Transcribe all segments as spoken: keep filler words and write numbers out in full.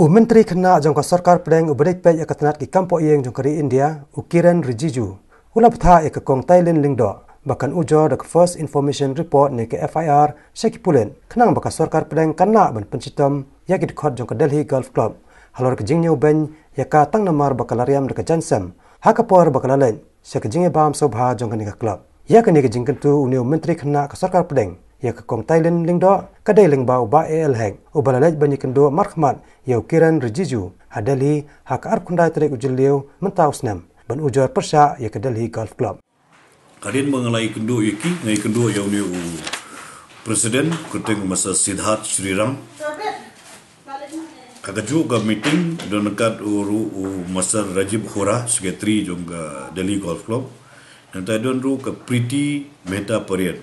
U Myntri Khynnah jong ka Sorkar Pdeng uba dei peit ïa ka tnat ki kam pohiing jong ka ri India, u Kiren Rijiju, u la bthah ïa ka Kong Tailin Lyngdoh ba kan ujor da ka First Information Report ne ka F I R sha ki pulit, khnang ba ka Sorkar Pdeng kan lah ban pynshitom ïa ki dkhot jong ka Delhi Golf Club halor ka jingñiew beiñ ïa ka tang namar ba ka la riam da ka jaiñsem ha ka por ba ka la leit sha ka jingïabam sngewbha jong kane ka club. Ïa kane ka jingkyntu une u Myntri Khynnah ka Sorkar Pdeng ïa ka Kong Tailin Lyngdoh ka dei lyngba u Bah A L Hek, uba la leit ban ïakynduh markhmat ïa u Kiren Rijiju ha Delhi ha ka arphew khyndai tarik u Jylliew mynta u snem ban ujor pyrshah ïa ka Delhi Golf Club. Hadien ba nga la ïakynduh ïa ki, nga ïakynduh ïa une u President, kyrteng u Mister Siddharth Sriram. Ha kajuh ka meeting don ryngkat u ruh u Mister Rajiv Hora, Secretary jong ka Delhi Golf Club. Nangta don ruh ka Priti Mehta Pariat.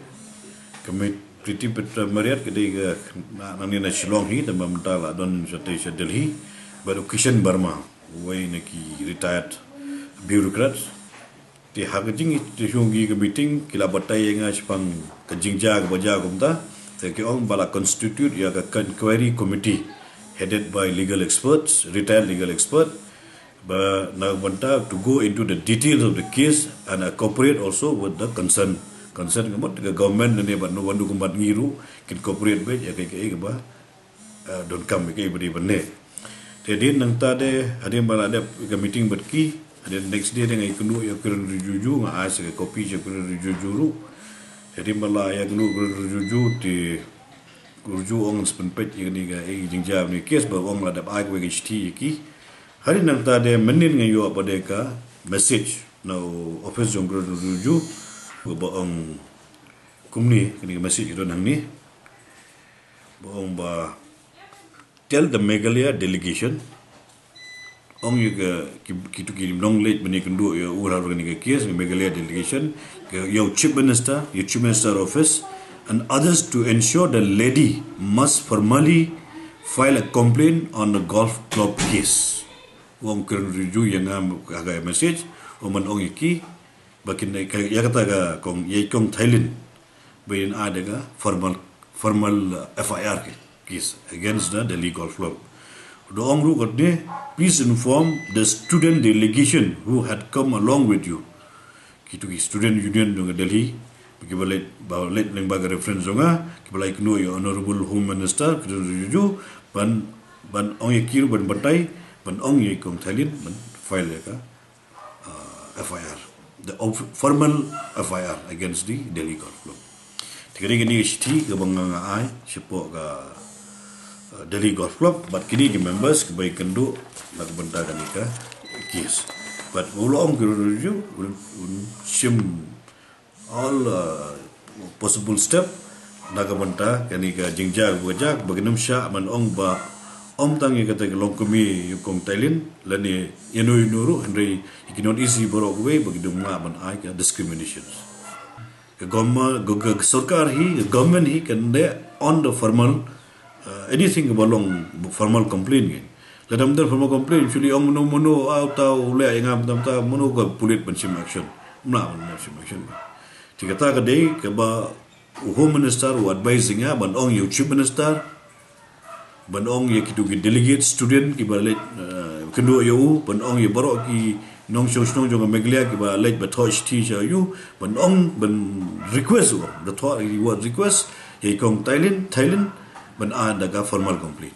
Ka Me-, Priti Mehta Pariat ka dei ka na, nangne na Shillong hi, tangba mynta la don shatei sha Delhi. Bad u Kishan Verma, uwei na ki retired bureaucrats. Te ha ka jingïashitom ki ka meeting, ki la batai ïa nga shaphang ka jingjia kaba jia kumta. Te ki ong ba la constitute ïa ka inquiry committee headed by legal experts, retired legal expert. Ba na ka bynta to go into the details of the case and, uh, cooperate also with the concern. Concern ka mut ka government ne bad no, bad no kumba ngi ruh kin cooperate bad ïa ka, ka, kaba uh, donkam ïa ka ba dei ban leh. Te hadien nangta de, hadien ba la dep ka meeting bad ki, hadien next day de nga ïakynduh ïa u Kiren Rijiju, nga ai sa ka copy sha u Kiren Rijiju ruh. Hadien ba la ïakynduh u Kiren Rijiju te u Rijiju ong sa pynpeit ïa kane ka, eh, jingjia ne case, ba ong la dep ai kawei ka shithi ïa ki. Hadien nangta de mynnin nga ïoh pat de ka message na u office jong u Kiren Rijiju, ba ong kumne, kane ka message ka don hangne. Ba ong ba, tell the Meghalaya delegation, ong ïa ka, ki, kito ki nongleit ban ïakynduh ïa u halor kane ka case, Meghalaya delegation, ka, ïa u Chief Minister, ïa u Chief Minister office, and others to ensure the lady must formally file a complaint on the golf club case. Ong u Kiren Rijiju ïa nga ha ka message, ong ban ong ïa ki, ba kin ïa kata ka kong, ïa i kong Tailin, ba kin ai da ka formal, formal, uh, F I R case against the Delhi Golf Club. Da ong ruh katne, please inform the student delegation who had come along with you. Kito ki student union jong ka Delhi, kiba leit, ba leit lyngba ka reference jong nga, kiba la ïakynduh ïa u Honorable Home Minister, Kiren Rijiju, ban, ban ong ïa ki ruh ban batai, ban ong ïa i kong Tailin, ban file ïa ka uh, F I R, the of-, formal F I R against the Delhi Golf Club. Te kane, kane ka shithi kaba nga, nga ai shapoh ka, uh, Delhi Golf Club, bad kine ki members kiba ïakynduh na ka bynta kane ka case. Bad u la ong u Kiren Rijiju un, un shim all, uh, possible step na ka bynta kane ka jingjia kaba jia, ba kin ym shah ban ong ba ym tang ïa kata ka longkmie ïa u kong Tailin lane ïano ïano ruh, hynrei ïa ki North East baroh kawei ba kin ym lah ban ai ka discrimination. Ka government, ka, ka, ka sorkar hi, ka government hi kan leh on the formal, uh, anything kaba long formal complaint kan. Lada ym don formal complaint, actually ong mano mano, ah, uta u leh ïa nga mynta mynta, mano ka pulit ban shim action? Ym lah ban shim action. Te kata ka dei kaba u Home Minister u advise ïa nga ban ong ïa u Chief Minister, ban ong ïa kito ki delegate student kiba leit, eh, kynduh ïa u, ban ong ïa baroh ki nongshong shnong jong ka Meghalaya kiba leit ban thoh shithi sha u, ban ong, ban request u, da thoh ïa u request ïa i kong Tailin, Tailin, ban ai da ka formal complaint.